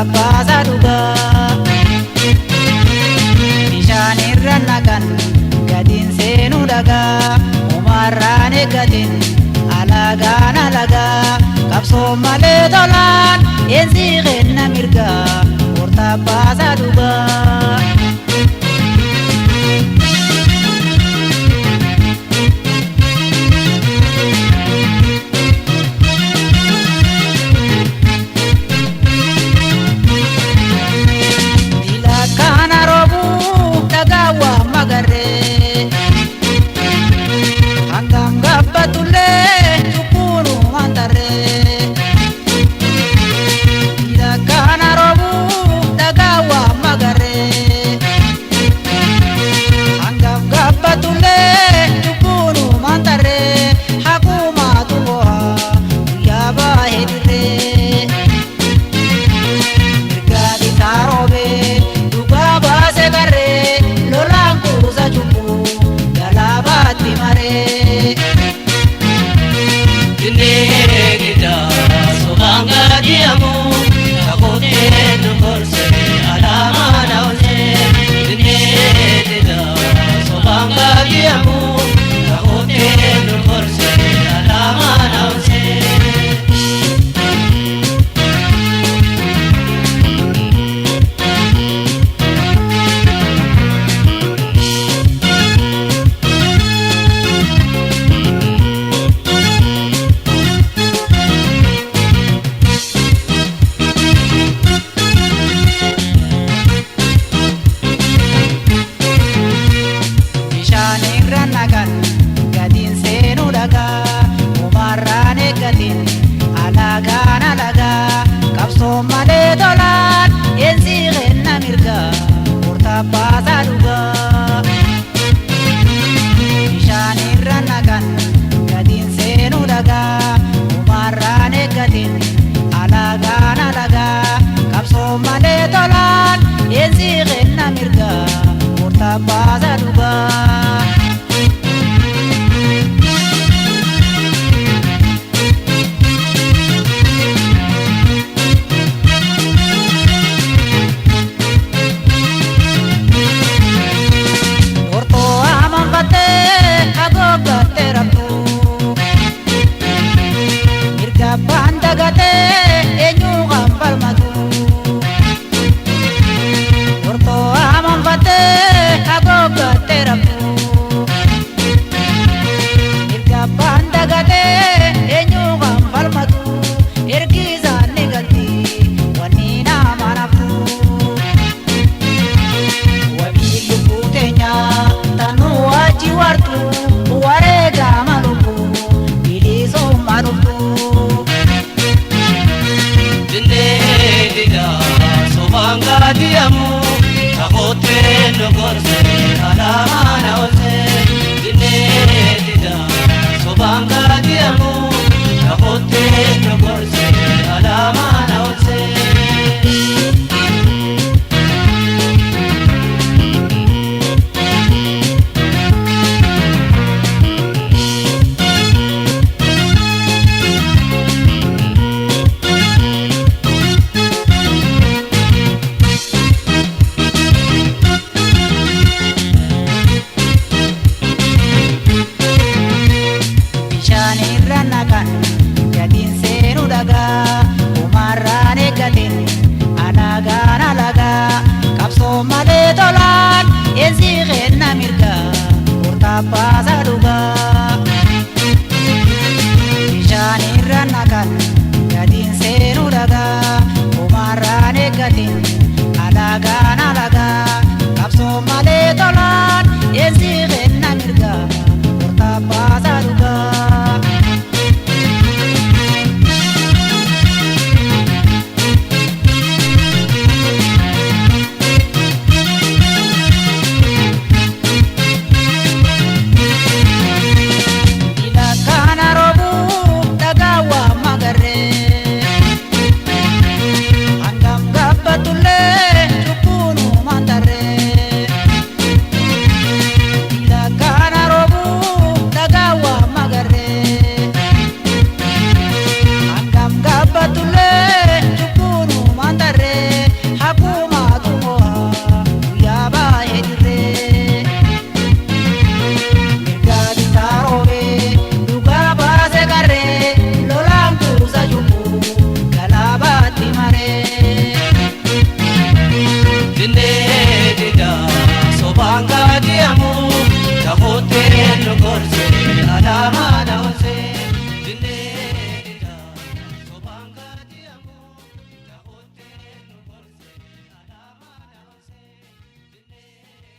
Murtabbaasaa dhugaa. Bishaan irra naqan gatiin seenuu dhagaa umarraan eeggatin alagaan alagaa qabsoo malee tolaan eensi kenna mirgaa murtabbaasaa dhugaa. Kana roobuu dhagaa waa magarree hangam gabbatullee cubbuun waan tarree. Kana roobuu dhagaa waa magarree hangam gabbatullee cubbuun waan tarree hakumaatu boha guyyaa baay'ee dirree. Mirga bitaa roobee dhugaa baase garee lolaan kuusa cubbuu galaabaatti maree. Dinnee diddaa sobaan gaadi'amu kakooteen nu gorse alaamaa na oolche. Dinnee diddaa sobaan gaadi'amu kakooteen nu gorse alaamaa na oolche. Bishaan irra naqan gatiin seenuu dhagaa umarraan eeggatin alagaan alagaa qabsoo malee tolaan eensi kenna mirgaa murtabbaasaa dhugaa. Bishaan irra naqan gatiin seenuu dhagaa umarraan eeggatin alagaan alagaa qabsoo malee tolaan eensi kenna mirgaa murtabbaasaa dhugaa. Hortoo amanfattee haguuggattee rabdu mirga abbaan dagatee eenyu kan falmatu. Hortoo amanfattee haguuggattee rabdu mirga abbaan dagatee eenyu kan falmatu. Ergi isaan ni galti wanni nama naftu. Wabii lubbuu teenyaa tanuu achi wartu wareegama lubbuu bilisummaa dhuftu. Dinnee diddaa sobaan gaadi'amu kakooteen nu gorse alaamaa na oolche. Dinnee diddaa sobaan gaadi'amu kakooteen nu gorse alaamaa na oolche. Bishaan irra naqan gatiin seenuu dhagaa umarraan eeggatin alagaan alagaa qabsoo malee tolaan eensi kenna mirgaa murtabbaasaa dhugaa.